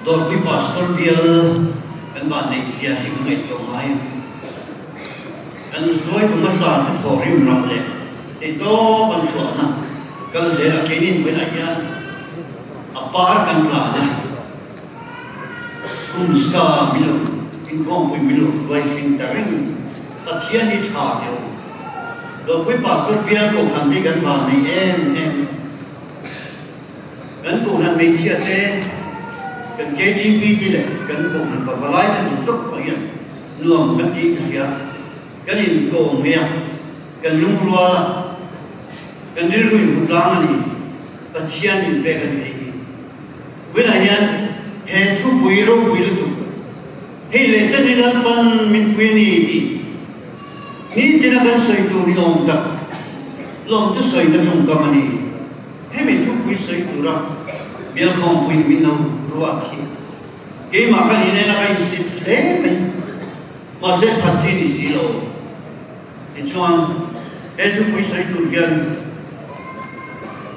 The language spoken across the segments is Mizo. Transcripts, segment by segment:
Dawrpui Pastor bial kan vanneih zia hi ka ngaihtuah ngai a. Kan hruaitu hmasa te thaw rim ram leh theihtawp an chhuahna kal zelah keinin vawiinah hian a par kan tlan a, kum sa milo inkhawmpui milo hruai thleng ta reng Pathian hi tha teh u. Dawrpui Pastor bial kohhran te hi kan vanneih em em. Kan kohhran hmeichhia te, kan KTP te leh kan kohhran pavalai te zawng zawng pawh hian nuam kan tih ka hria. Kan inkawm mai a, kan lungrual a, kan rilru inhmu tlang a ni. Pathian min pek a ni hei hi. Vawiinah hian he thupui ropui lutuk, hei leh chen hi Lalpan min pui a ni tih nitina kan sawi tur ni awm tak lawm chu sawina tawngkam a ni. Hemi thupui sawi tura bialkhawmpuiin min lo ruat hi keimah ka nih nena ka insit hle mai. Mahse phat chi ni si lo. Tichuan he thupui sawi tur hian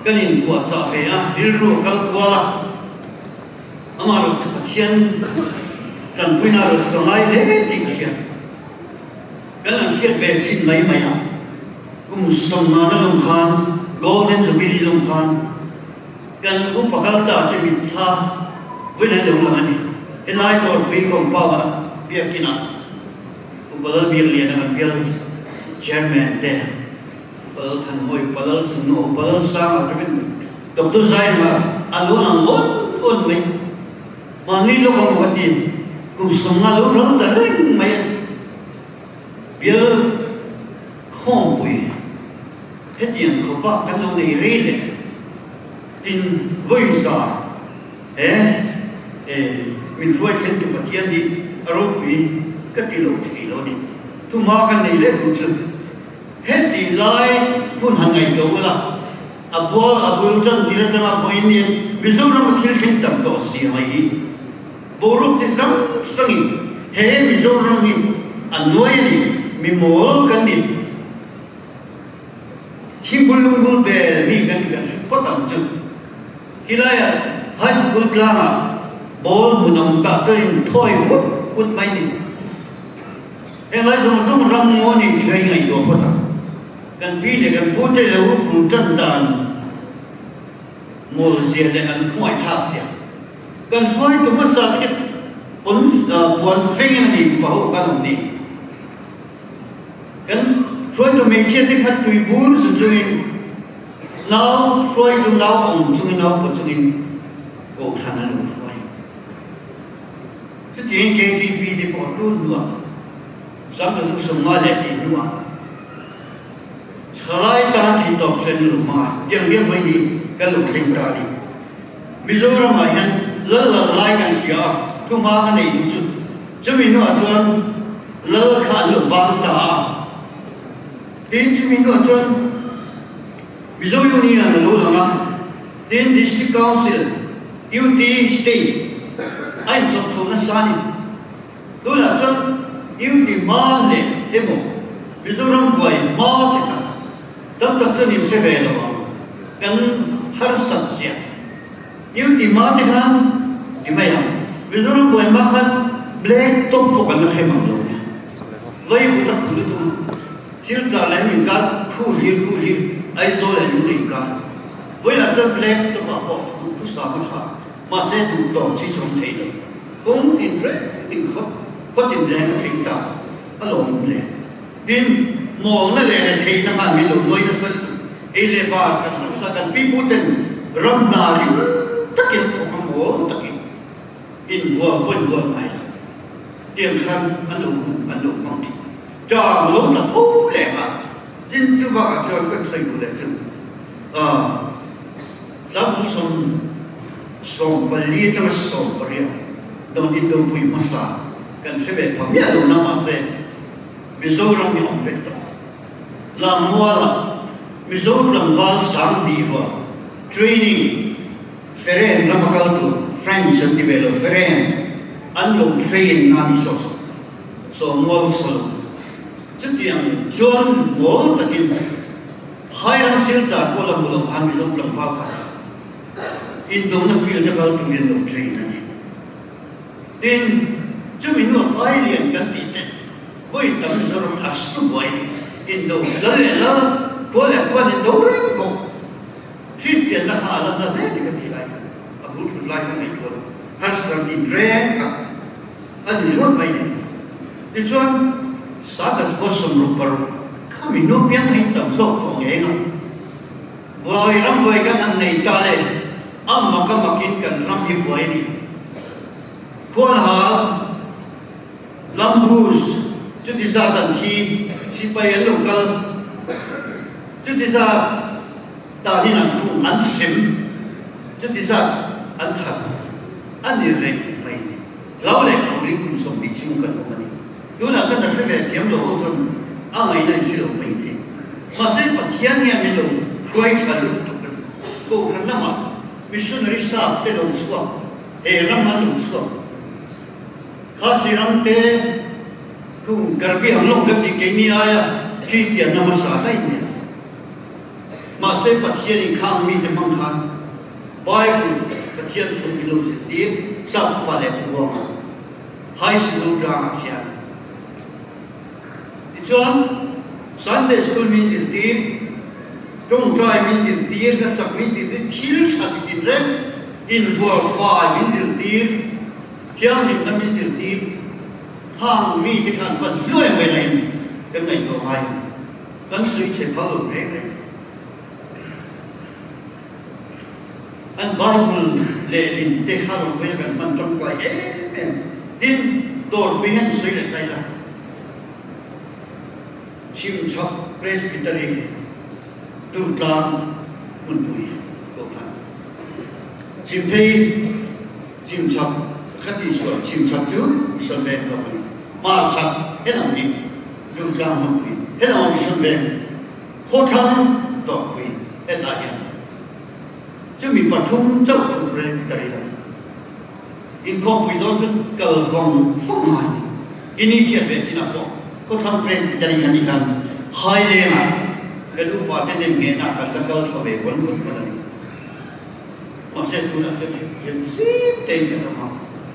kan inpuahchah ve a, rilru a kal kual a. Amaherawh chu Pathian tanpuina erawh chu ka ngai hle tih ka hria. Kan han hriat ve chhin mai mai a. Kum sawmngana lawng khan Golden Jubilee lawng khan kan upa kal ta te mitthla vawiin an lo lang a ni. Helai Dawrpui compound ah biakin ah Upa Lalbiakliana kan bial Chairman te, Upa Lalthanmawi, Upa Lalchunnu, Upa Lalsanga te vek Doctor Zaima a lo lang awn awn mai. Mahni lawk a maw ka ti, kum sawmnga lo ral ta reng mai a. Bial khawmpui hetiang khawpa kan lo nei rei leh tin vawiza he min hruai thlen tu Pathian hi a ropui ka ti lo thei lo a ni. Thuma kan nei leh duh chu heti lai hun han ngaihtuah ula a bual a bul tan tir atanga vawiin hian Mizoram a thil thleng tam tawh si mai hi. Boruak chi hrang hrangin he Mizoram hi a nuai a ni, mi mawl kan ni. Thingkul lungbul bel mi kan ni kan hre phawt ang chu. Khilaiah High School tlangah ball hmun ang tah chuan in thawi vut vut mai ni. Henglai zawng zawng ram ngaw ni tih kha i ngaihtuah phawt ang. Kan pi leh kan pu te lo bul tan dan mawl zia leh an khawngaih thlak zia. Kan hruaitu hmasa te khi pawn puan vengin a ni tih pah ho khan awm ni. Kan hruaitu hmeichhia te kha tui bur zu chungin nau hruai chu nau awm chungin nau paw chungin kohhran an lo hruai. Chutiangin KTP te pawh tun hnuah Zangkazu sawmnga leh tih hnuah thalai tan theihtawp hriat an lo hmang a, tiang hian vawiin kan lo thleng ta a ni. Mizoram ah hian lal lal lai kan hria a, thuhma ka neih duh chu chumi hnuah chuan lal kha an lo bang ta a, tin chumi hnuah chuan Mizo Union a lo lang a, tin District Council, UT, State a inchawp chho nasa a ni. Tunah chuan UT hma leh emaw Mizoram buai hma te kha tam tak chuan in hre ve lo ang, kan harsat chiah. UT hma te khan ti mai ang, Mizoram buai hma khan black top pawh kan la hrem ang lo nia. Vaivut a khu lutuk a, thil chah leh an inkar khu hlir khu hlir Aizawl leh Lunglei inkar. Vawilah chuan black top ah pawh duhthusam a tha. Mahse duh tawk hi chawm thei lo. Kawng tin reng in khaw khaw tin reng a thleng ta a lawm awm le. Tin, mawlna leh retheihna khan min lo nuai nasa lutuk. Ei leh bar khat nasa kan pipu ten ram hna ring takin an thawk a mawl takin inbual pawh inbual ngai lo. Tiang khan an lo hun an lo hmang thin. Ṭang lo ta fo leh a, tin chuvangah chuan kan sawi duh leh chu ah. Tlangvu 48 atanga 80 dawn indopui hmasa kan hre ve pha miah lo na mahse Mizoram hi awm vek tawh. Lammualah Mizo tlangval 2000 ruah training Feren rama kal tur French an ti ve lo Feren an lo train na ni saw saw saw mual saw lo chutiang chuan mawl takin Hairam Silchar pawh la hmu lo khan Mizo tlangval kha indona field a kal turin lo train a ni. Tin, chumi hnua fai lian kan tih te vawi tam Mizoram a su buai ni. Indo lal leh lal, khua leh khua an indo reng bawk. Kristianna kha a la hla hle ti ka tih lai khan a bul thut lai khan ngaihtuah lo. Harsar din reng kha a ni ringawt mai nen. Tichuan, Sagas 66 khami nu piang kha in tam zawk tawh ngei ang a. Buai ram buai kan han nei ta le, a mak a makin kan ram hi buai a ni. Khualhal, Lambus, chuti zat an thi, sipai an lo kal, chuti zat tanin an khung, an hrem, chuti zat an that a ni reng mai a ni. Hlau leh khawrin kum 20 chhung kan awm a ni. Tunah chuan a hre ve thiam lo ho chuan a ngaihna in hre lo mai thei. Mahse Pathian hian min lo hruai tha lut tuk a ni. Kohhran lamah missionary sap te lo chhuak, he ram an lo chhuak. Khasi ram te khu Karbi Anglong kan tih keini aia Kristian na hmasa daih nia. Mahse Pathian in khang mite hmang khan Bible Pathian thu min lo zirtir sap upa leh thubuanga. High School tlangah khian. Tichuan, Sunday School min zirtir, tawngtai min zirtir, hlasak min zirtir, thil tha chi tin reng, inbual fai min zirtir, thianghlimna min zirtir, khang mite khan van hluai mai laiin kan ngaihtuah ngai a ni. Kan sawi chhe phal lo reng reng. An Bible lehlin te kha rawn vei a kan hman tangkai em em. Tin, dawrpui hian sawi leh ta ila, Chhimchhak Presbytery Durtlang hmunpui pawh khan Chhimphei Chhimchhak kha tihsual Chhimchhak chu Mission Veng zawk a ni. Hmarchhak helam hi Durtlang hmunpui helamah Mission Veng Khawthlang dawrpui hetah hian chumi pathum chauh chu Presbytery lo inkhawmpui dawn chu kal vawng vawng ngai ni. I ni hriat ve chinah pawh Khawthlang Presbytery an ni khan Hailengah kan upa te nem nghehna kan la kal thla ve vawn vawn hman a ni. Mahse tunah chuan hian zim tein kan awm a,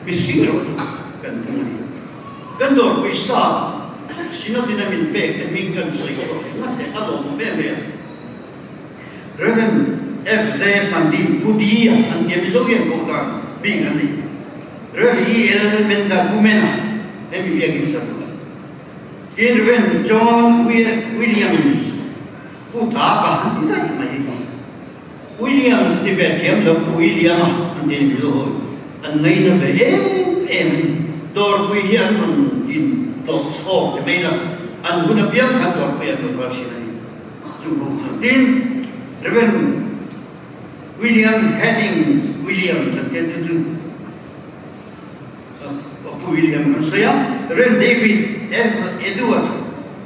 mihring erawh chu kan pung a ni. Kan dawrpui sa Synod-in a min pek te hming kan sawi chhuak leh ngat leh a lawmawm em em a. Rev. FJ Sandi Pu Di-a an tia Mizo hian koh dan bik an nei. Rev. EL Menda Pu Mena hemi biakin sa duh. Tin Rev. John Williams Pu Taka an ti daih mai hi. Williams ti ve thiam lo Pu William-a an ti a ni Mizo ho an ngaina ve em em a ni. Dawrpui hi an rawn in tlawh chhawk ti mai lo, an hun apiang khan dawrpui an rawn kal thin a ni. Chu ho chuan tin Rev. William Headings Williams an tia chu chu Pu William an sawi a, Rev. David F. Edwards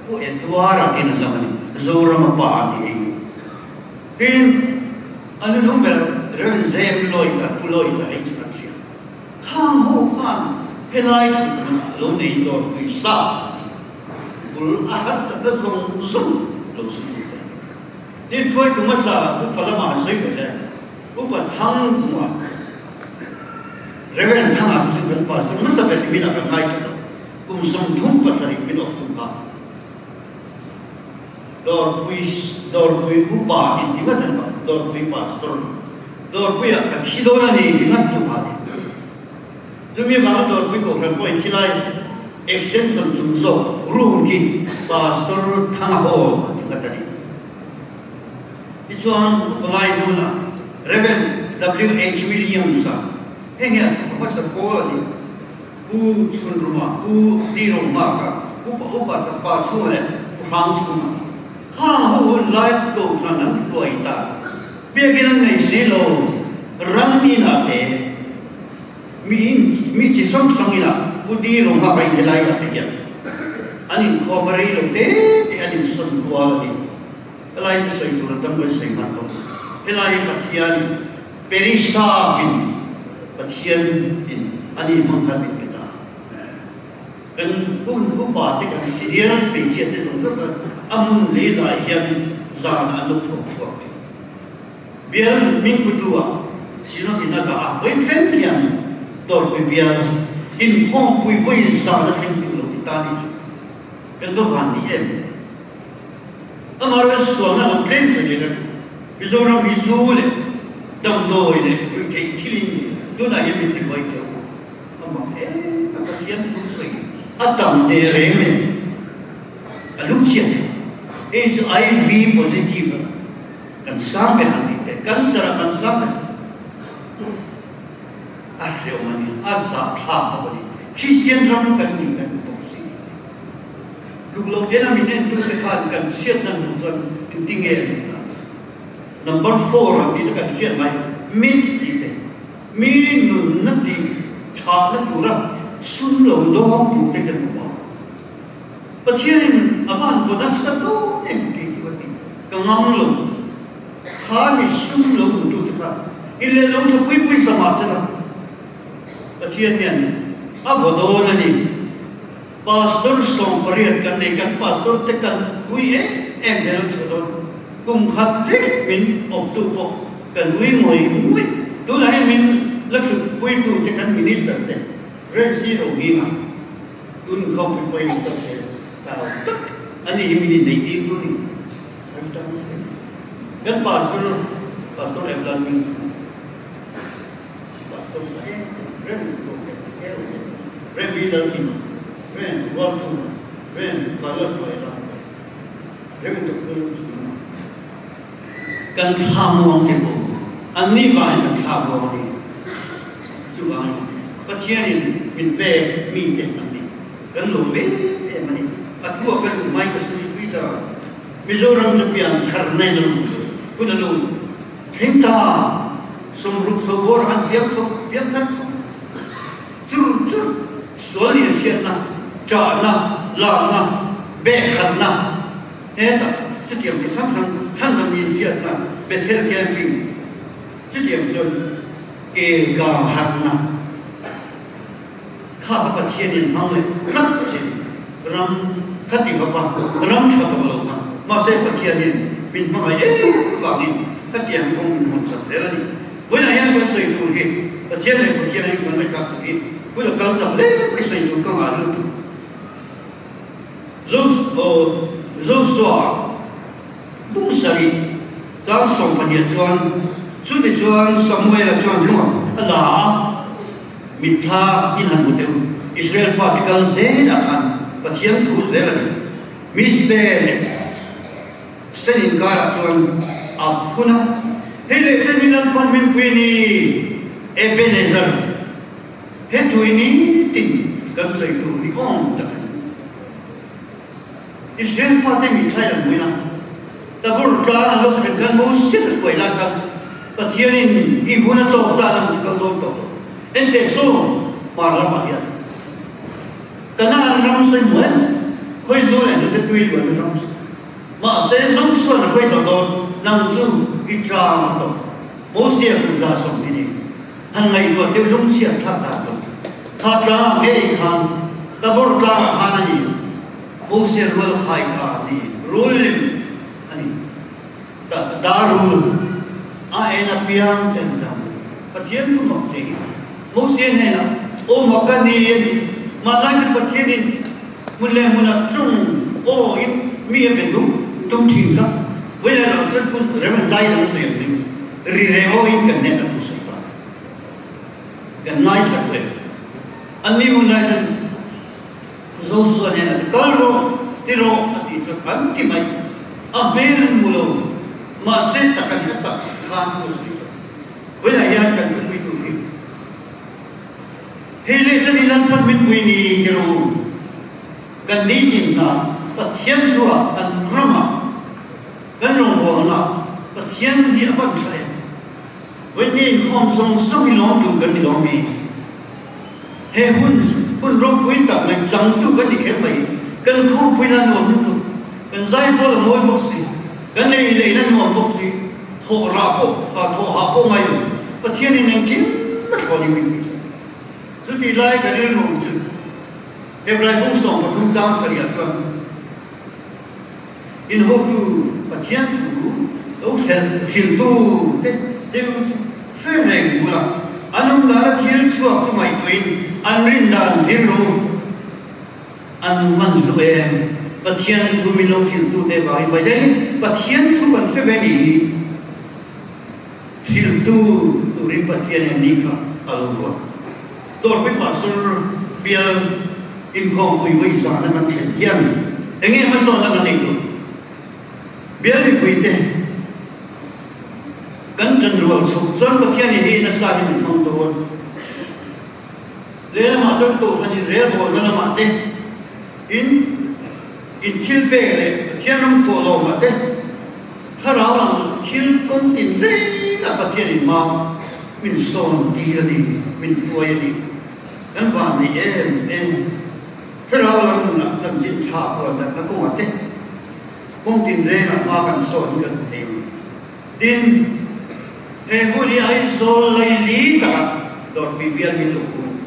Pu Edward-a tiin an lam a ni, Zorama pa an ti hei hi. Tin, a nunung ber Rev. Zem Lloyd-a Pu Lloyd-a hei chu kan hria. Khang ho khan helai thutna lo nei dawrpui sa tih bul a harsatna zawng zawng lo sawi duh ta a ni. Tin, hruaitu hmasa upa lamah an sawi ve hle. Upa Thangvunga, Reverend Thanga chu kan pastor hmasa ber nimin ah kan ngaithla tawh. Kum 37 min awk tum kha Dawrpui Dawrpui upa inti ngat an pa, Dawrpui pastor. Dawrpuiah ka thi dawn a ni ti ngat tu kha a ni. Chumi avanga Dawrpui Kohhran pawhin khilai extension chung zawk room khi Pastor Thanga Hall a ti ngat a ni. Tichuan Upa Lai hnunah Rev. WH Williams-a heng hian fapa hmasa pawl a ni. Pu Chhunruma, Pu Diromaka, Upa Upa Chapa chhunga leh Pu Hrang chhunga khang ho hun lai Kohhran an hruai ta. Biakin an nei si lo, ram inah te, mi in, mi chi hrang hrang inah Pu Di Ronghaka in helai ah te hian an inkhawm a rei lo te te an insawn kual a ni. Helai hi sawi tur a tam kan sawi hman tawh. Helai hi Pathian Perisa in Pathian in a ni hmang khan min pe ta. Kan hun upa te kan senior hmeichhia te zawng zawng khan a hmun lei lai hian zan an lo thawk chhuak thin. Bial Mingputu ah Synod in a dah a, vawi thleng hian Dawrpui bial Inkhawmpui vawi zan a thleng duh lo ti ta ni chu kan va van ni em? Amaherawhchu sualna lo tlem sawi leh kan Mizoram hi zu leh damdawi leh ruihtheih thilin tunah hian min tibuai teuh a, amah em a Pathian thu sawi a tam teh reng nen a lungchhiat thlak. HIV positive a kan sang ber han tih te, cancer a kan sang ber. A hreawm a ni, a zahthlak bawk a ni. Kristian ram kan nih kan bawk si. Tluk lo tena min entute khan kan chhiatna hmuh chuan engti nge an hmuh dan? Number four ang tih te kan hriat mai, mit tih te, mi nunna tih chhahna tura sum lo dawng tute kan hmu a. Pathianin a van vaw nasa dawn em kei chu ka ti, ka ngam lo. Kha mi sum lo hmutute kha i leh lo tha pui pui sa mah sela, Pathian hian a vaw dawn a ni. Pastor 18 kan nei, kan pastor te kan ui em em zel ang chhuah dawn. Kum khat lek min awptu pawh kan ui ngawih ngawih. Tunah hian min la chhut puitu te kan minister te Rev Zero Nginga tun inkhawmpui pawimawh tak zel chau tak a ni hi min inneih tir tur a ni. Kan pastor Pastor Evlan Hming Pastor sa em rem Rem vi lal kim rem rual thum rem valal hruai ram rem tak hun chu kan thla muang te pawh an ni vangin kan thla muang a ni. Chuvangin Pathianin min pek mi te an ni. Kan lawm em em a ni. A thu a kan duh mai ka sawi tui ta. Mizoram chu pian thar nei na lung hun a lo thleng ta. Sawmruk chho bawr an piang chho piang thar chho chur chur sual nih hriatna, ṭahna, lakna, behkhatna hetah chutiang chi hrang hrang chhandam nih hriatna Bethel camping chutiang chuan ke gang harhna kha kha Pathianin hmang leh tlat sin ram kha ti khawp a ram tha tawh lo kha mahse Pathianin min hmangaih em vangin khatiang kawng min hawnsak zel a ni. Vawiinah hian kan sawi tur hi Pathian leh Pathian hi kan ngaihtlak tur hi hun a kal chak hle mai sawi tur ka ngah lutuk. Joshua bung sarih chang 12 chuan chutichuan Samuela chuan hlungah a la a, mitthla in han hmu teh u, Israel fate kal zelah khan Pathian thu zel a ni. Mizpe leh Sen inkarah chuan a phun a, hei leh chen hi Lalpan min pui a ni, Ebenezer. He thu hi nitin kan sawi tur ni awm tak a ni. Israel fate mitthla in an hmuin a, Tabor tlang an lo thlen khan Moses a hruai lai khan Pathianin i hun a tawk dan ang chu kal dawn tawh lo. Enteh saw hmar lamah hian Kanaan ram sawi hmu em? Khawi zu leh hnute tui luan ram sawi. Mahse Joshua-n a hruai tawh dawn, nang chu i tang a tawh. Mosia kum 120 ni. Han ngaihtuah deuh lungchhiat thlak dan tur chu kha tlangah ngei khan Tabor tlangah khan a ni. Mosia rual khai kha a ni, rul lim a ni. Darul a en apiang ten dam Pathian thu mak che hi Mosia hnenah aw mak a ni a ti. Hmanlai khan Pathianin hmun leh hmunah ṭung aw in mi a be dum dum ṭhin kha. Vawiin erawh chuan Pu Rev. Zai lam a sawi ang ding ri reh aw in kan hnenah thu sawi ta. Kan ngaithla duh em? Anni hun lai khan Joshua hnenah ti kal rawh, ti rawh a tih chuan an ti mai. A hmel an hmu lo, mahse tak a ni a tak khan thu a sawi tawh. Vawiinah hian kan thupui tur hi hei leh chuan i Lalpan min pui ni ti rawh u. Kan nitin hna Pathian thuah kan ramah kan rawngbawlnaah Pathian hi a van tha em? Vawiin inkhawm zawng zawng hi lawm tur kan ni lawm mi? He hun hun ropui tak mai changtu kan ni kher mai. Kan khawmpui la nuam lutuk, kan zaipawl a mawi bawk si, kan ei leh in a nuam bawk si, thawh rah pawh thawh hah pawh ngai lo. Pathianin engkim a thlawn in min tih sak. Chutih lai ka rilru ang chu Hebrai bung 13 chang sarihah chuan inhotu Pathian thu lo hrilh hriltu te cheu chu hre reng bula. An awm dana thil chhuak chu ngaihtuahin an rin dan zir rawh u. An van hlu em? Pathian thu min lo hrilhtute vangin vai daih Pathian thu kan hre ve ni hi. Hrilhtu turin Pathian hian ni kha a lo ruat. Dawrpui Pastor bial inkhawmpui vawi zana kan thlen hian enge hmasawnna kan nei tur? Bial mipuite kan ṭan rual chhoh chuan Pathian hi hei nasa hi min hmang dawn. Lehlamah chuan Kohhran inrelbawlna lamah te, in inthilpek leh Pathian ram thawhlawmah te, Thlarau ang thil kawng tin reng a Pathian in ma min sawn tir a ni, min hruai a ni. Kan van nei em em. Thlarau ang nunah chanchin tha puan danna kawngah te kawng tin rengah hma kan sawn hi kan hmu thei ang. Tin, he hmun hi Aizawl laili takah dawrpui bial min lo hung.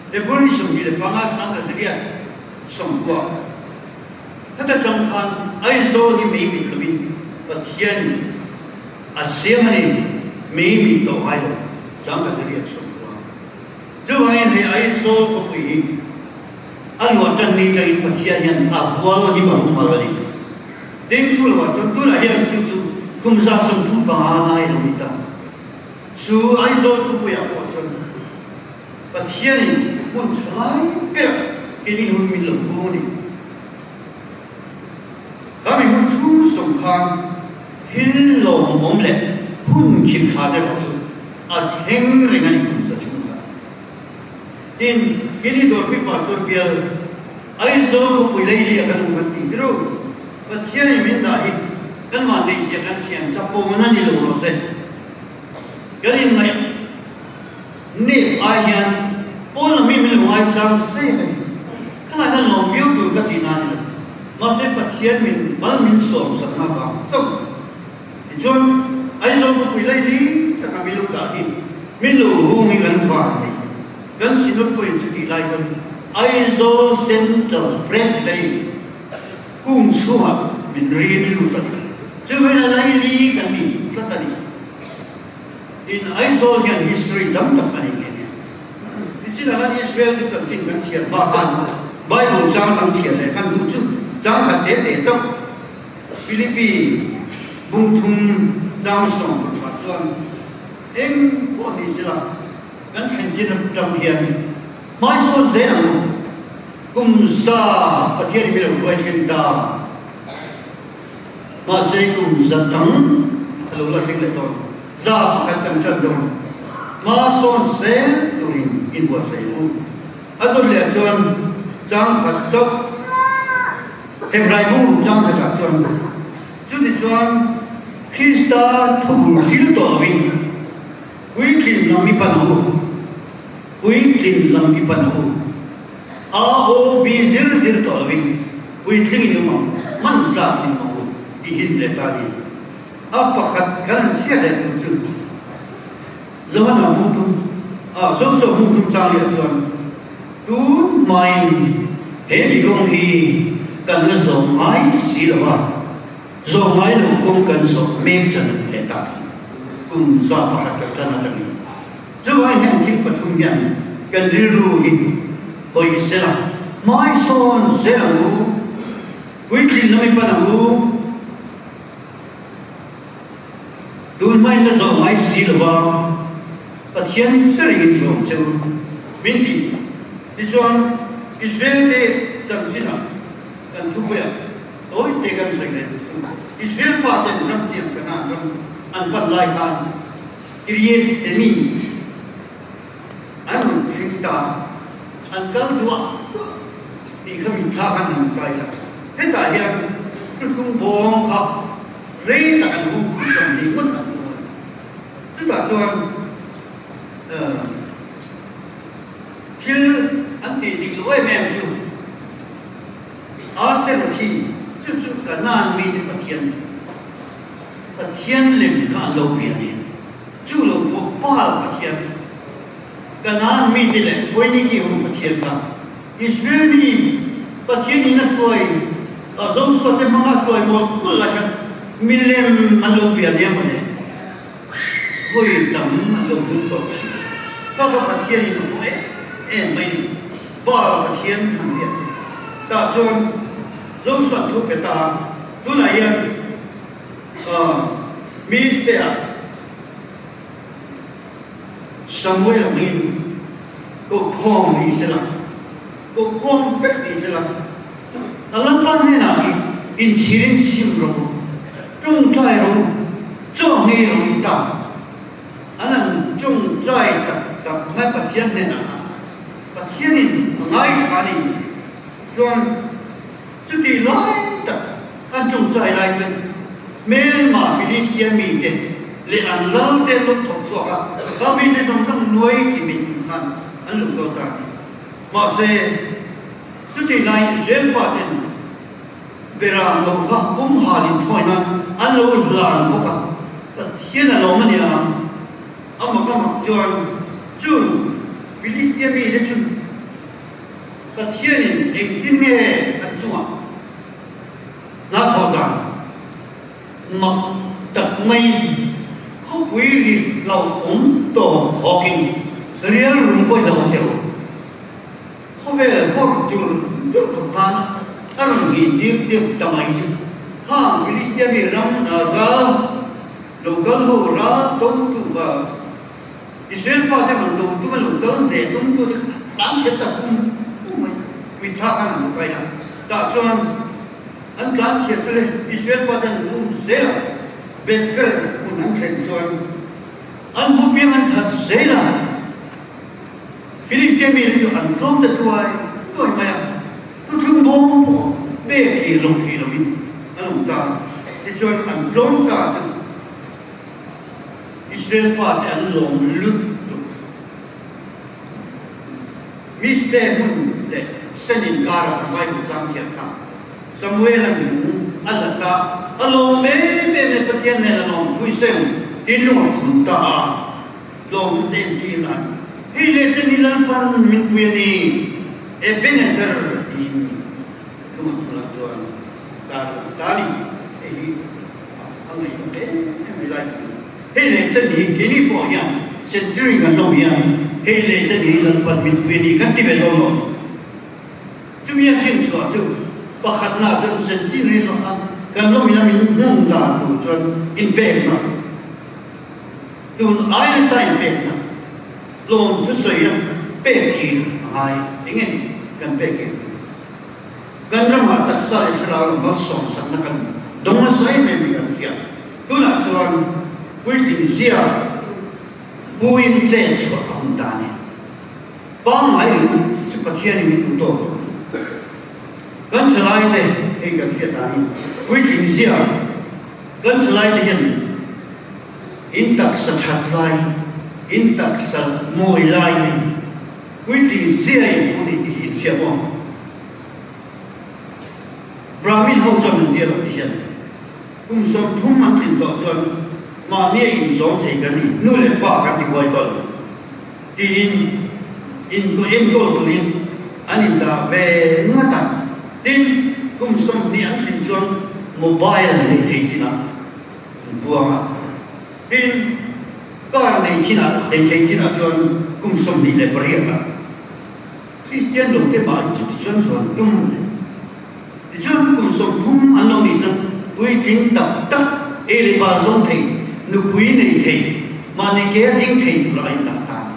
February 25 Sangkazariat 90. Heta tang khan Aizawl hi mei mit lovin Pathian a siam a ni, mei mit tawh ngai lo, chang kan hriat sawm lo a. Chuvangin hei Aizawl khawpui hi a luah tan ni tangin Pathian hian a hual hi a hum al a ni. Ding chu lovah chuan tunah hian chu chu kum 35 lai a lo ni ta. Chu Aizawl khawpuiah pawh chuan Pathianin hmun tha lai ber keini hun min lo hung a ni. Khami hun chhung sawm khan thil lawmawm leh hun khim thla te erawh chu a thleng reng a ni kum za chhung khan. Tin, keini Dawrpui Pastor bial Aizawl khawpui leili a kan awm kan tih tirh. Pathianin min dah hi kan vanneihzia kan thiam chapawna ni lo rawh se. Kan inngaih Nep ai hian pawn lam hi min lo ngaisang zek a ni. Ka ngaihna lawm viau tur ka tihna a ni lo. Mahse Pathian min mal min sawm sakna vang chauh a ni. Tichuan Aizawl khawpui lai ling taka min lo dah hi min lo hung hi kan van nei. Kan Synod pawhin chutih lai chuan Aizawl Central Presbytery kung chhungah min rin lut a ni. Chuvela laili kan ni tlat a ni. In Aizawl hian history tam tak a nei nghe nghe. Nichinah khan Israel te chanchin kan chhiar hma khan Bible chang dang chhiar leh kan duh chu chang khat te te chauh Philippi bungthum chang 15 chuan eng pawh ni sela kan thlen chin atang hian hmaisawn zel ang u. Kum za Pathian in min lo hruai thleng ta. Mahse kum za dang a lo la thleng leh dawn. 100 kan ṭan dawn. Hma sawn zel turin inbuatsaih u. A dawt leh chuan chang khat chauh Hebrai bu chang khatah chuan chutichuan Krista thubul hril tawh lovin puitlin lam i pan ang u, puitlin lam i pan ang u. A aw bi zir zir tawh lovin puitling in awm ang, hman tlak in awm ang u ti hin leh ta ni. A pakhat kan han chhiat leh tur chu Johana hmungthum ah Joshua hmungthum chang leh chuan tun hmain he mi kawng hi kan la zawm ngai si lo va, zawm ngai lo kawng kan zawh mek tan leh tak hi kum 101 kan tan atangin. Chuvangin heng thil pathum hian kan rilru hi hawi sela, hmai sawn zel ang u, puitlin lam i pan ang u, tun hmain la zawh ngai si lova Pathian hre rengin zawm che u min ti. Tichuan Israel te chanchinah kan thupuiah tawi te kan sawi leh duh chu Israel faten ram tiang Kanaan ram an pan lai khan, Kiriat Jearim an rawn thleng ta, an kal duah duah tih kha min thlak an han kai la. Hetah hian thuthlung bawng kha rei tak an hung 20 ngawt an hmu a ni. Chutah chuan thil an tih dik loh em em chu Aserothi chu chu Kanaan mite Pathian Pathian lem kha an lo pian e. Chu lo pawh Baal Pathian, Kanaan mite leh Foiniki ho Pathian kha Israel mi Pathian in a hruai a Joshua te hmanga hruai mawlh mawlh lai khan milem an lo pian em mawle. Vawi tam an lo hmung tawh thin. Ka kha Pathianin a hmu em em mai ni. Baal Pathian an biak ni. Tah chuan Joshua thu pe ta a, tunah hian Mizpeh-ah Samuel angin kohkhawm ni sela, kohkhawm vek ni sela, a Lalpa hnenah hi inchhirin sim rawh u, tawngtai rawh u, chaw ngei rawh u ti ta. An an tawngtai tak tak mai Pathian hnenah khan Pathianin a ngaithla a ni. Chuan chuti lai tak an tawngtai lai chuan hmelma Filistia mite leh an lalte an lo thawk chhuak a, kha mite zawng zawng nuai chi mit hmuh khan an lo kal ta a ni. Mahse, chuti lai Israel faten Beram lo kha pum hal inthawi nan an lo hlan bawk a, Pathian a lawm a nia. A mak a mak chuan chu Filistia mite chu Pathianin engtin nge an chungah hna thawh dan mak tak maiin khawpui ri hlauhawm tawp khawkin rial rum pawh i lo teuh. Khawvel bawrh dur dur khawp khan a rawn ngin dir deuh ta mai chu. Khang Filistia mi ram hna zal lo kal ho ral to tu va Israel fate rawn do tuma lo kal hneh tum tu te kha tlan chhe ta pum pum mai. Mitthla khan an lo kai a, tah chuan an tlan chhia chu le Israel fate an um zel a, Beth-ker hmun an thlen chuan an hmu piang an that zel a. Filistia mite chu an tlawm ta tuai tuai mai a, thuthlung bawm pawh pek kir lo thei lovin an awm ta. Tichuan an tlawm ta chu Israel fate an lawm lutuk. Mizpeh hmun leh Sen inkarah an Bible chang thiam kha Samuel-a lung a la ta, a lawm em em leh Pathian nen a lawm phui seng tin lung a phun ta a. Tlawm te entir a, Hei leh chen hi Lalpan min pui a ni, Ebenezer tiin lung a phul ah chuan tar a ta a ni. Hei hi a ngaihtuah em em mai lai tak a ni. Hei leh chen hi keini pawh hian century kan lo hian hei leh chen hi Lalpan min pui a ni kan ti ve dawn lo. Chumi a hrinchhuah chu pakhatna chuan century rawh kha kan lo ina min hmun dan tur chuan inpekna. Tun ai nasa in pekna tlawm thusawi a pek kir a ngai eng nge kan pek kir tur? Kan ramah taksa leh thlarau lam malsawmsakna kan dawng nasa em em in kan hria. Tunah chuan puitling zia puin chet chhuah a hun ta a ni. Pangngai ringawt chu Pathianin min duh tawk lo. Kan thalaite hei kan hriat danin puitling zia kan thalaite hian In taksa that lai, in taksa mawi lai hi puitling zia in pu ni tih hi in hria maw? Brahmin ho chuan an tia lo ti hian kum 30 an tlin tawh chuan mahni a inchawm thei kan ni, nu leh pa kan ti buai tawh lo tiin in enkawl turin an indah ve ngat a. Tin, kum 20 an tlin chuan mobile nei thei chinah An buang a, tin, car nei thinah, nei thei thinah chuan kum 28 ah Kristian lo te mah hi chuti chuan zuan tum a ni. Tichuan kum 30 an lo nih chuan puitling tak tak, ei leh bar zawng thei, nupui nei thei, mahni ke a ding thei tur a indah ta a ni.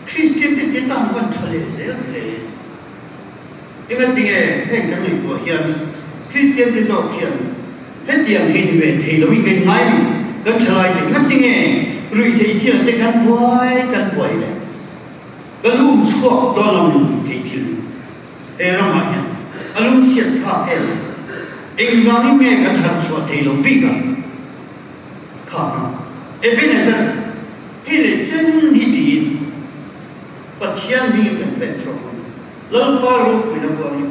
Kristian te te tan van tha leh zel hle. Engatinge heng kan ngaihtuah hian Kristian te zawk hian hetiang hi ni ve thei lo in kan ngai mi kan thalai te engatinge ruihtheih thil te kan buai kan buai le kan um chhuak dawn lo min ruihtheih thil hi he ramah hian a lungchhiat thlak em engvangin nge kan harh chhuah thei lo bik a kha kha Ebenezer hei leh chen hi tiin Pathian hmingin kan pen chhuak ang. Lalpa ropuina buangin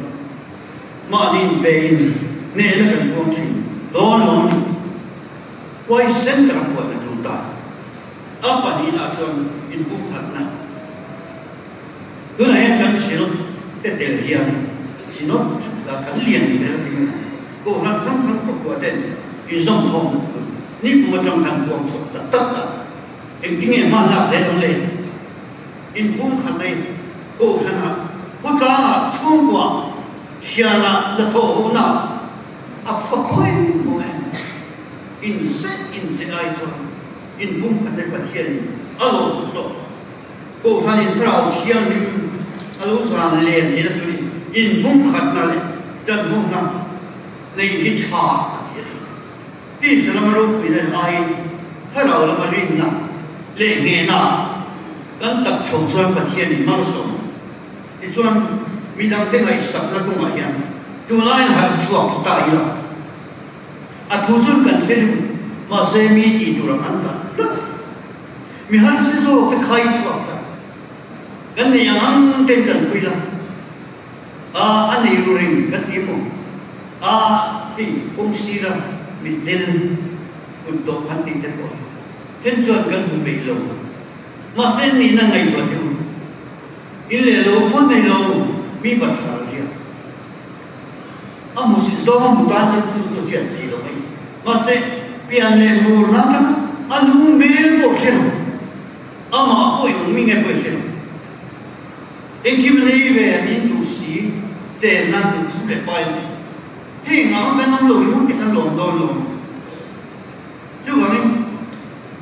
mahni inpein hnehna kan buang thin dawn lo ni. Huaisen taka buaina tul ta. A pahnihna chuan inpumkhatna. Tunah hian kan synod te tel hian synod la kan lian ber ti mai ang. Kohhran hrang hrang pakua ten inzawmkhawmna tur ni kum atang khan buang chhuak ta tak a. Engtinge hman lak zel ang le? Inpumkhatna in kohhranah, khawtlangah, chhungkuah, thianah, hnathawh honaah a fa phawi maw em? Inseh inseh ai chuan inpumkhatna hi Pathianin a lawm zawk. Kohhranin Thlarau Thianghlim a lo zan len theihna turin inpumkhatna leh tanhawhna nei hi tha a ti a ni. Tisa lama ropuina leh aiin Thlarau lama rinna leh nghehna kan tak chho chuan Pathianin malsawm ang. Tichuan, midangte ngaihsakna kawngah hian tunlaiin harh chhuak ta ila a thu chuan kan hre lut, mahse mi tih tura kan dah tlat. Mi harsa zawk te khai chhuak ta. Kan nei ang ang ten chanpui la. A a nei ru reng kan ti maw? A hei kawng sira mitdel kut dawh kan tih te pawh hi then chuan kan hmu peih lo. Mahse nihna ngaihtuah deuh in leh lo pawh nei lo mi bathlar a ria. A hmusit zawng a hmu tan chuan chu chu a hriat thei lo mai. Mahse pian leh murna atanga a nu hmel pawh hre lo, amah pawh i awm mi nge pawh i hre lo. Engkim lei ve an in duh si, chen nan duh su leh pai an ti. Hei engah kan awm lo ringawt te kan lawm dawn lo. Chuvangin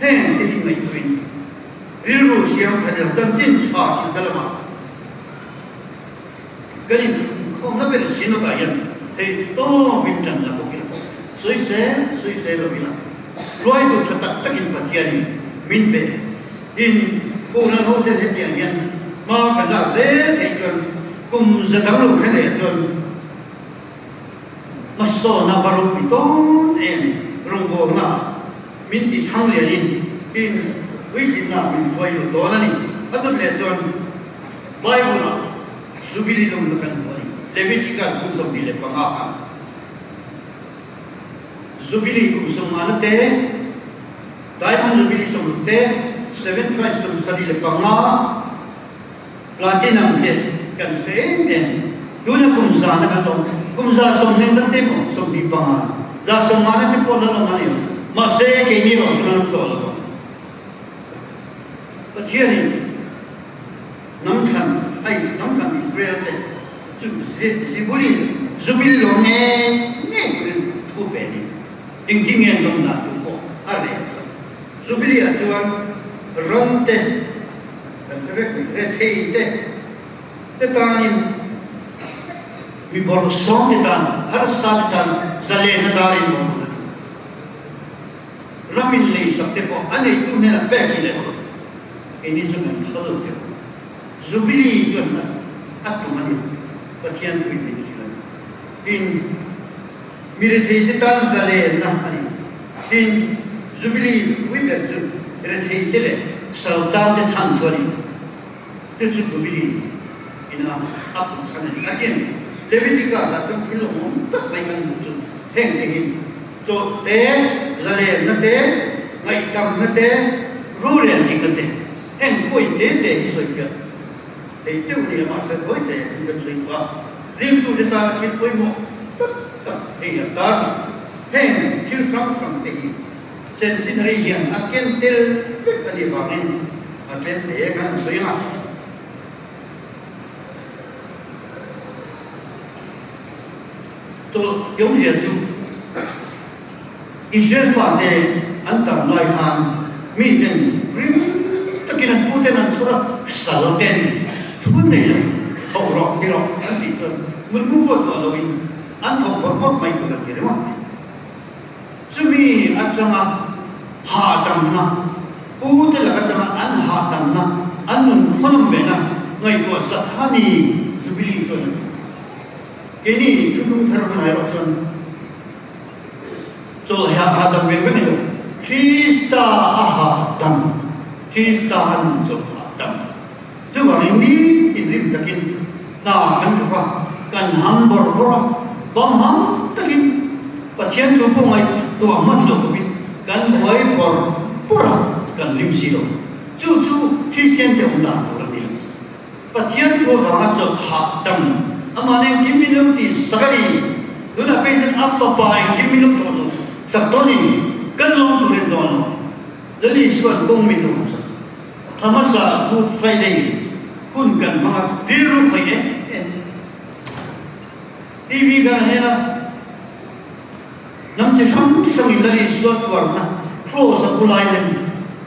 heng te hi ngaihtuahin rilru siam that ila chanchin tha hrilhna lamah kan inkhawmna ber Synod-ah hian theih tawpin tan la bawk ila, sawi sel sawi sel lo ila, hruaitu tha tak takin Pathianin min pe. Tin, Kohhran hoten hetiang hian hma kan lak zel theih chuan kum za dang lo thlen leh chuan hmasawn a va ropui tawn em rawngbawlna min ti chhang lianin tin puitlinna min hruai lut dawn a ni. A tut leh chuan Bible-ah Jubilee lawmna kan hmu a ni. Leviticus kum 25 khan Jubilee kum sawmngana te, Diamond Jubilee 60 te, Seven Price 75, Platinum te kan hre em em. Tuna kum zana kan lo, kum za 20 na te maw, 25, za 50 na te pawh la lawm a ni ang. Mahse, keini erawh chuan an tawh lo ang. Pathianin hnam thlan, hei hnam thlan Israel te chu Zibuli, Jubilee lawm nge nge turin thu pe a ni. Engtin nge an lawm dan tur pawh a rel sak. Jubilee ah chuan ram te kan hre vek mai, rethei te te tanin mi bawrhsawm te tan, harsa te tan zalenna darin awm a ni. Ram in leisak te pawh a neitu hnenah pek hi leh keini chu kan thal lo teuh. Jubilee chuan a tum a ni, Pathian thuin min hrilh a ni. Tin, mi retheite tan zalenna a ni. Tin, Jubilee thupui ber chu retheite leh saltante chhan chu a ni. Chu chu Jubilee ina a put chhan a ni. A tin, Leviticus ah chuan thil awmawm tak mai kan hmuh chu heng te hi chawlh te, zalenna te, ngaihdamna te, rurel dikna te, heng point te te hi sawifiah thei teuh ni a, mahse thawi te in kan sawi duh a, ringtute tana thil pawimawh tak tak hei a tar ni. Heng thil hrang hrang te hi centenary hian a ken tel vek a nih vangin a tlem te khan an sawi ang a. Chawlh Tiawmzia chu Israel fate an tam lai khan miten ring takin an puten an chhur a, sal ten thu nei lo, thawk rawh ti rawh an tih chuan mutmu pawh tuah loin an thawk bawrh bawrh mai tur an ti ringawt mai. Chumi atanga hahdamna, pute lak atanga an hahdamna, an nun khawnawm vena ngaihtuah zat kha ni Jubilee chuan a ti. Keini thuthlung thar hunah erawh chuan chawlh hi a hahdam ve vek a ni lo. Krista a hahdam, Krista a nun chawlh hahdam. Chuvangin nitin rim takin hna kan thawk a, kan ham bawrh bawrh a, bam ham takin Pathian thu pawh ngaihtuah hman lo khawpin kan buai bawrh bawrh a, kan hlim si lo. Chu chu Kristian te awm dan tur a ni lo. Pathian thu avanga chawlh hahdam amah engkim min lo tih sak a ni. Tunah phei chuan a fapa engkim min lo tawh sak tawh a ni. Kan lawm turin dawn lo. Lal Isua'n kawng min lo hmasa. Thla hmasa Good Friday hun kan hmang a, rilru khawih em em. TV kan a en a, hnam chi hrang hrangin Lal Isua tuarna Kraws a pu lai lem,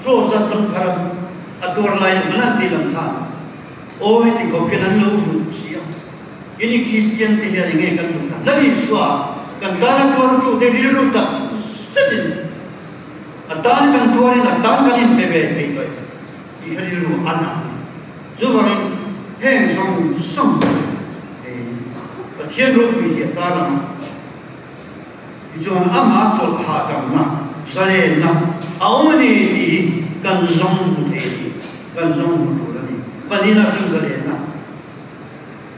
Kraws a tlang phar a, a tuar lai lem an han ti lang khan aw heti khawp hian an lo hlut si a, ini Kristian te hian enge kan hlut a, Lal Isua kan tana tuartute rilru tak zetin A tan kan tuarin a tan kan inpe ve thei tawh em tih kha rilru a na a ni. Chuvangin heng zawng zawng hi Pathian ropui hi a tar ang a, tichuan amah chawlh hahdamna, zalenna a awm a ni tih hi kan zawng hmu thei a ni, kan zawng hmu tur a ni. Pahnihna chu zalenna,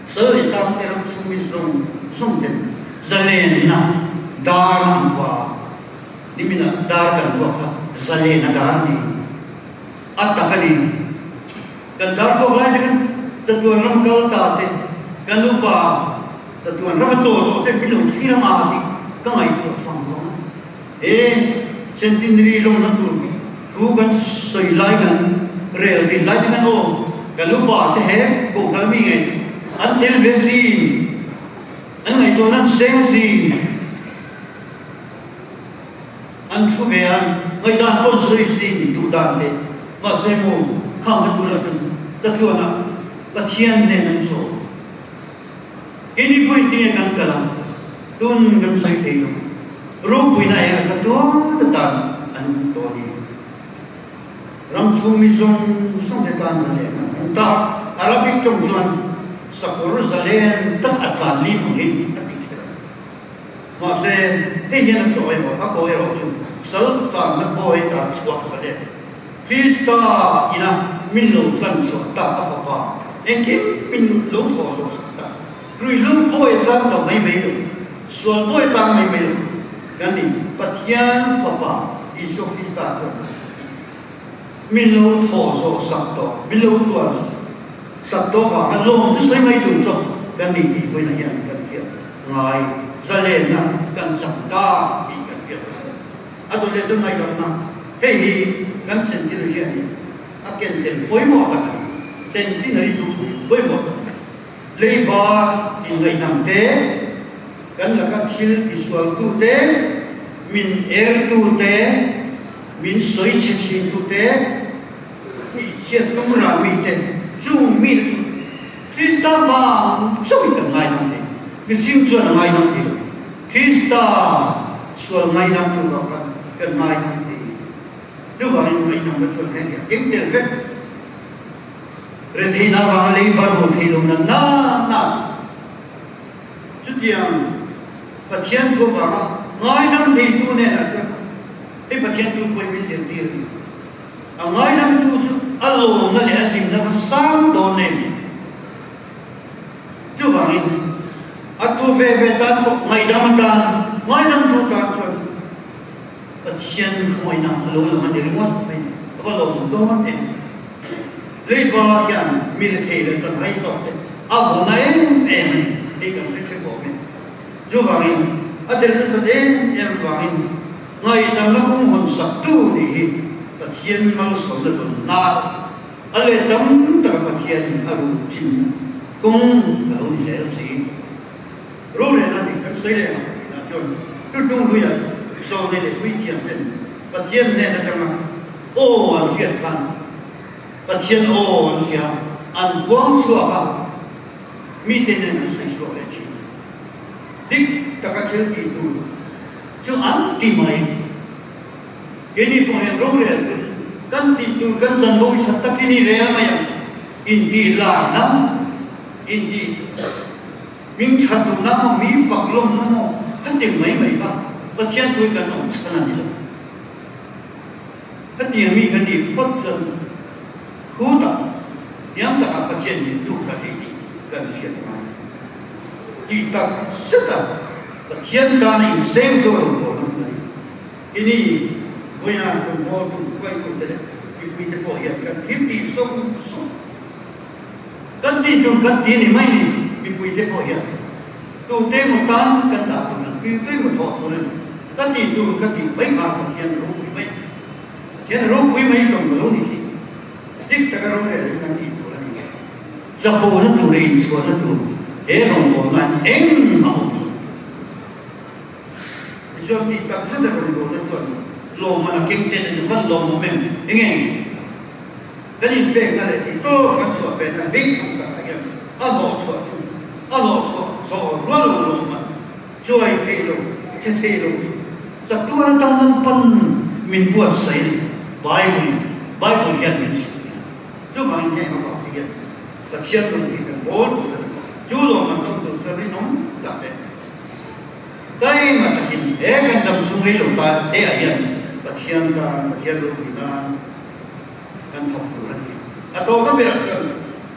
sal leh tang te ram chhungmi zawng zawng ten zalenna dar an hua a. Niminah dar kan vuak kha zalen a dar a ni. A tak a ni. Kan dar vuak lai te khan chatuan ram kal ta te, kan upa chatuan ram a chaw tawh te min lo thlir anga tih ka ngaihtuah fang vang a. He centenary lawmna tur thu kan sawi lai kan rel din lai te khan aw kan upa te he kohhran mi ngei an tel ve zin, an ngaihtuahna an seng zin. An thu ve a, ngaihdan pawh sawi sin duh dan te, mahse maw khang ka bulah chuan chatuanah Pathian nen an chaw. Keini pawhin tinge kan kal ang, tun kan sawi thei lo. Ropuina eng a chatuan atan an tawh a ni. Ram chhung mi zawng zawng te tan zalen a kan ta. Arabic tawng chuan sakawr zalen tak a tlan lim angin a ti kher a. Mahse, hei hian a tawh emaw a ko erawh chu sal tlanna bawi tan chhuah ka let. Krista ina min lo tlan chhuah tak a fapa engkim min lo thawh zawh sak tak. Ruihhlo bawi tan tawh mai mai lo, sual bawi tan mai mai lo kan ni. Pathian fapa Isua Krista chuan min lo thawh zawh sak tawh, min lo tuar sak tawh vanga lawm chu sawi mai tur chu kan ni tih pawhin a hian kan hriat. Ngai zalenna kan chak ta tih kan hriat a ni. A dawt leh chu ngaihdamna, hei hi kan centenary hianin a ken tel pawimawh tak a ni. Centenary chu pawimawh tak a ni. Leiba inngaihdam te, kan laka thil tisualtu te, min ertu te, min sawi chhe thintu te, tihchhiat tum ran mi te, chung mite chu Krista vang chauhin kan ngaidam thei. Mihring chuan a ngaidam thei lo. Krista sual ngaidam tur ah khan kan ngaidam thei. Chuvangin ngaihdamna chuan heng hi a keng tel vek. Retheihna avanga lei bar haw thei lo na na na chu chutiang Pathian thu avanga ngaidam theitu hnenah chuan hei Pathian thu pawhin min zirtir a ni. A ngaidamtu chu a lawmna leh a hlimna va sang dawn em? Chuvangin, a tu ve ve tan pawh ngaihdam atan, ngaidamtu tan chuan Pathian khawngaihna a lo lang a ni ringawt mai. A va lawm dawn em? Leiba hian mi rethei leh chanhai zawk te a vawn em em a ni. Hei kan hre ṭhek awm e. Chuvangin, a tel nasat em em vangin ngaihdamna kawng hawn saktu nih hi Pathian malsawmna dawn hnar a let tam taka Pathian a ru thinna kawng a lo ni zel si. Rorelna dik kan sawi leh ang tihna chuan tuhnung hluiah zawlnei leh puithiam ten Pathian hnen atanga aw an hriat khan Pathian aw an hria, an puang chhuak a, mite nen an sawi chhuak leh thin. Dik taka thil tih tur chu an ti mai. Keini pawh hian rorel tur chu kan tih tur kan chanvo i that takin i rel mai ang. Intih larna, intih hming that duhna maw, mi fak lawmna maw kha ti mai mai kha Pathian thu hi kan awm chhan a ni lo. Khatiang mi kan nih phawt chuan thu tak, hniam takah Pathian min hnuk thla thei tih kan hriat a ngai. Tih tak zet a Pathian tana inseng zawh lo pawh an awm a ni. Ini vawiina kan hawltu hruaitute leh mipuite pawh hian kan thil tih zawng zawng kan tih tur kan ti ni mai ni. Mipuite pawh hian tute emaw tan kan dah tur a ni, tute emaw thawh tur a ni. Ka tih tur ka tih mai khan Pathian a ropui mai. Pathian a ropui. Thupui mai zawng ka lo ni hi. Dik taka rorel hi kan tih tur a ni. Chapona tur leh inchhuahna tur he rawngbawlna hian engmah a awm lo. Tichuan tih tak zeta rawngbawlna chuan lawmman a keng tel a ni. Van lawmawm em? Enge ni? Kan inpekna leh tih tawk kan chhuah pehna beitham takah hian a hlawhchhuah chu a hlawhchhuah zawh rual lo lawmman chuai thei lo, che thei lo chu chatuan atan an pan min buatsaih a ni. Bible Bible hian min hrilh nia. Chuvangin heng avang te hian Pathian rawn hi kan bawl tur a ni. Chu lawmman dawng tur chuan rinawm tak leh taima takin he kan dam chhung rei lo ta te ah hian Pathian tan Pathian ropui nan kan thawk tur a ni. A tawka berah chuan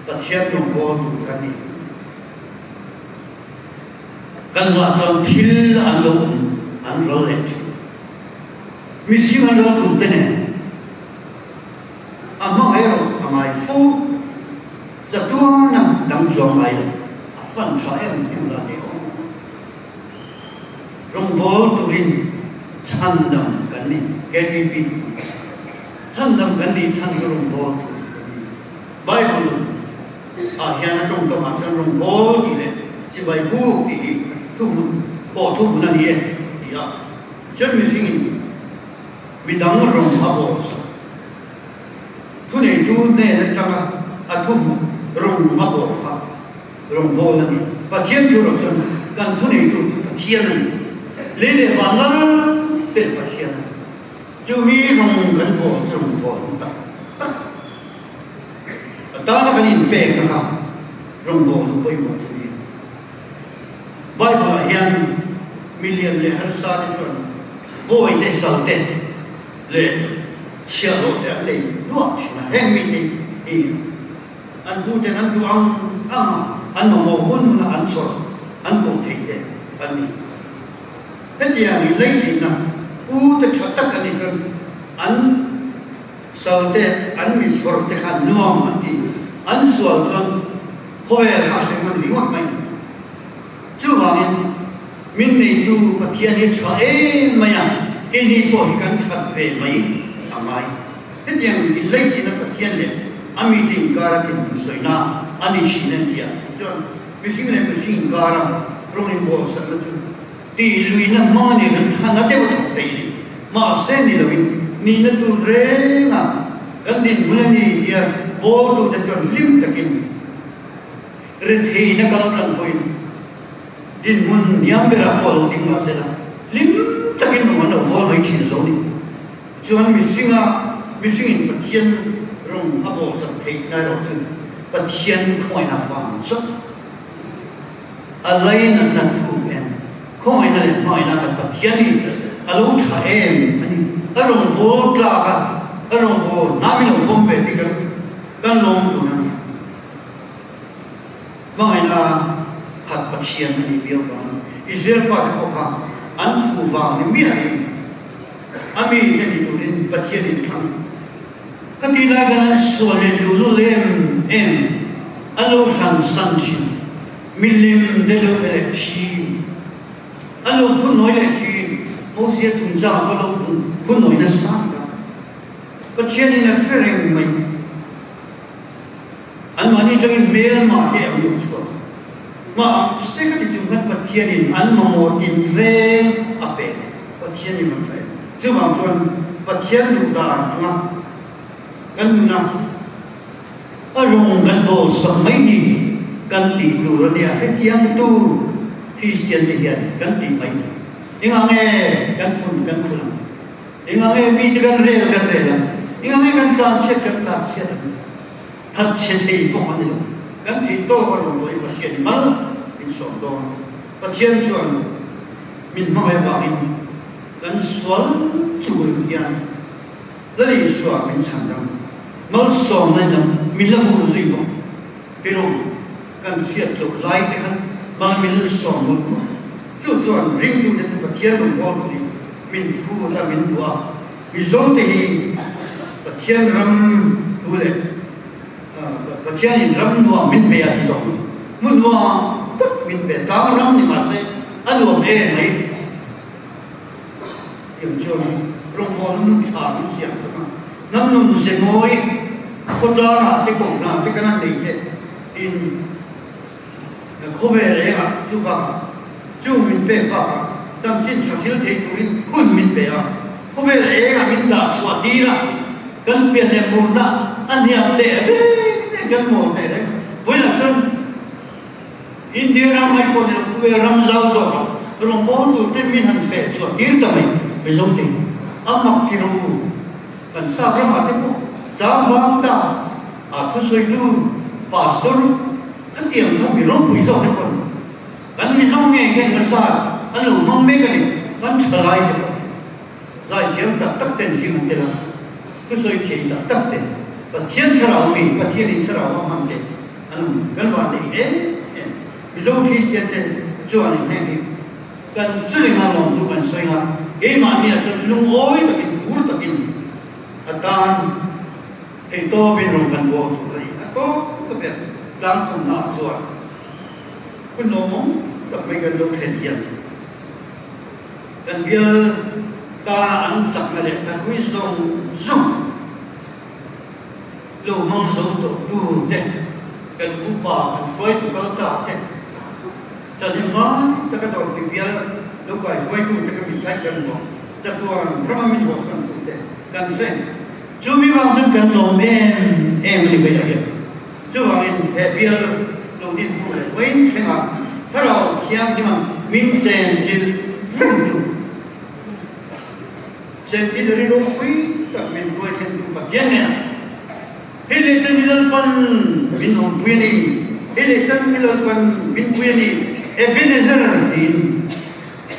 Pathian rawn bawl tur a ni. Kan hlah chuan thil an lo awm an ral leh thin. Mihring an ral tum te nen a hmangaih erawh a ngai fo. Chatuana dang chuang ngai lo a fan tha em em la ni aw. Rawngbâwl turin chhandam kan ni, KTP thupui. Chhandam kan nih chhan chu rawngbâwl tur kan ni. Bible ah hian a tawngkam ah chuan rawngbâwl tih leh chibai buk tih hi thuhmun pawh thuhmun a ni e ti a, chuan mihringin midang rawng a bawl sak. Thuneitu hnen atanga a thuhmun rawng a bawl kha rawngbâwl a ni. Pathian thu erawh chuan kan thuneitu chu Pathian a ni. Lei leh van lal ber Pathian a ni. Chumi rawng kan bawl chu rawngbâwl tak tak. A tana kan inpekna kha rawngbawlna pawimawh chu ni. Bible-ah hian milian leh harsa te chuan bawi te, sal te leh chhiahhlawh te an nei nuah thin a. Heng mite hi an huten an duh ang ang a, an mamawh hun huna an chawrh an koh theih te an ni. Hetiang in leizinna u te tha tak an ni chuan an Salte an mi chhawr te kha nuam an ti. An sual chuan khawvel kha a hreng an ringawt mai. Chuvangin min neitu Pathian hi tha em mai a, keini pawh hi kan that ve mai a ngai. Hetiang inlaihchina Pathian leh a mite inkara dinhmun sawina a ni thin an ti a, chuan mihring leh mihring inkara rawng inbawlsakna chu Tih luihna hmang a ni kan than a deuh a thawk thei a ni. Mahse ni loin nihna tur renga kan dinhmun a ni tia bawltute chuan hlim takin retheihna kal tlang pawhin dinhmun hniam berah pawh a lo ding mahse la hlim takin rawng an lo bawl mai thin lo ni. Chuan mihringa mihringin Pathian rawng a bawlsak theih na erawh chu Pathian khawngaihna vang chauh. A lainatna thu em? Khawngaihna leh hmangaihna kan Pathian hi a lo tha em a ni. A rawngbâwl tlâk a, a rawngbâwl hnam in lo vawm ve tih kan kan lawm tûr a ni. Hmangaihna khat Pathian a nih viau vang Israel fate pawh kha an phu vang ni miah in a mite ni tûrin Pathian in thlang. Ka ti lai khan an sual leh luhlul em em, a lo hran san thin, milim te lo pe leh thin, a lo phunnawi leh thin, Mosia chungchangah pawh lo phunnawi nasa ang ka. Pathianin a hre reng mai. Anmahni atangin hmelmah te an lo chhuak. Mah se ka ti chung khan Pathianin an mamawh tinreng a pe. Pathianin a hre. Chuvang chuan Pathian duh dan anga kan nuna a rawng kan bawlsak mai hi kan tih tur a nia. Hetiang tu Kristian te hian kan tih mai tur. Engah nge kan phun kan phun ang? Engah nge mite kan rel kan rel ang? Engah nge kan tlanchhiat kan tlanchhiat ang? Thatchhe thei pawh an ni lo. Kan theih tawk a rawn lawih Pathian i mal min sawm dawn. Pathian chuan min hmangaih avangin kan sual chul hian Lal Isua min chhan dang. Malsawmna in lam min la vur zui bawk. Pero kan hriat loh lai te khan mal min la sawm mawlh mawlh. Chu chuan ringtute chu Pathian rawn bawl turin min phut a, min duh a. Mizote hi Pathian ram thu leh Pathianin ram nuam min pe a ti zawk ang. Hmun nuam tak min pe, tlang ram ni mahse a nuam em mai. Tiang chuan rawngbawlna nun tha min siam chak a. Hnam nun ze mawi khawtlangah te kohhran te kan han nei te in khawvel engah chu bakah chu min pek bakah chanchin tha thil thei turin hun min pe a, khawvel engah min dah chhuah tir a, kan pian leh murna a hniam teh reng reng kan mawl teh reng. Vawiinah chuan India ram mai pawh ni lo khawvel ram zau zawkah rawngbâwl tur te min han feh chhuah tir ta mai Mizo te hi a mak thi ro u. Kan sap ramah te pawh chang bang ta a thusawitu pastor khatiang kha mi ropui zawk te pawh kan Mizo nge hian nasa an lo hmang mek a ni kan thalai te pawh zaithiam tak tak ten zing an tel a thusawi thei tak tak te Pathian thlarau mi Pathianin thlarau a hman te an awm kan van nei em em Mizo Kristian te chuan in heng hi kan chulinga lawmtu kan sawi nga keimahni ah chuan lungawi takin phur takin a tan thei tawpin rawn kan buak tur a ni a tawp ta ber tlangkhawmna ah chuan hun lawmawm tak mai kan lo thlen hian kan bial tana an chakna leh kan ui zawng zawng Lo hmang zo tawh tu te, kan upa kan hruaitu kal ta te, ṭahnem ngai taka dawrpui bial lo kai hruaitu te ka min thaih kan ruang chatuan rama min ruahsan tu te kan hreng. Chu mi vang chuan kan lawm em em a ni vei ah hian. Chuvangin he bial lo din hnu leh vawiin thlengah Thlarau Thianghlima'n min chen chilh reng tu. Centenary ropui tak min hruai thlen tu Pathian nen hei leh chan hi Lalpan min awmpui a ni, hei leh chan hi Lalpan min pui a ni, Ebenezer tiin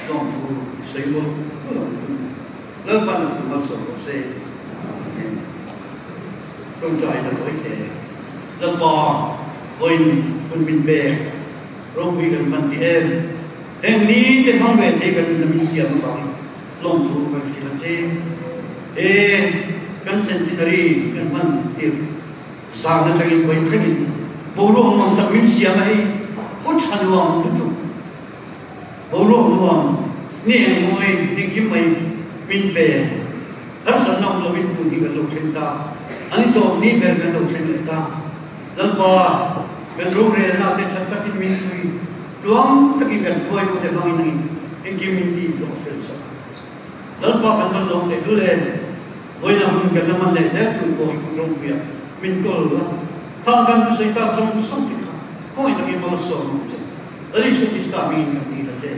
lawmthu sawi mawlh mawlh ang chu. Lalpan thu malsawm rawh se. Amen. Tawngtai na tawi hle. Lalpa vawiin hun min pek ropui kan hman ti em? Heng ni te hmang ve thei kan min siam avangin Lawmthu kan hrilh a che. He kan centenary kan hman tir zan atangin vawi thlengin boruak nuam tak min siam a hei khaw tha nuam lutuk boruak nuam ni eng mawi engkim mai min pe harsatna awm lovin hun hi kan lo thleng ta a ni tawp ni ber kan lo thleng leh ta Lalpa kan rorelna te that takin min pui Tluang takin kan hruaitute hmangin angin engkim min ti hlawh fel sak a. Lalpa kan van lawm teh lul em? Vawiin ah hun kan la man leh zel tur pawh hi kun ropuiah min kawl a, thang kan thusawi tak zawng zawng te kha khawngaih takin malsawm ang che. Lal Isua Krista hmingin kan dil a che.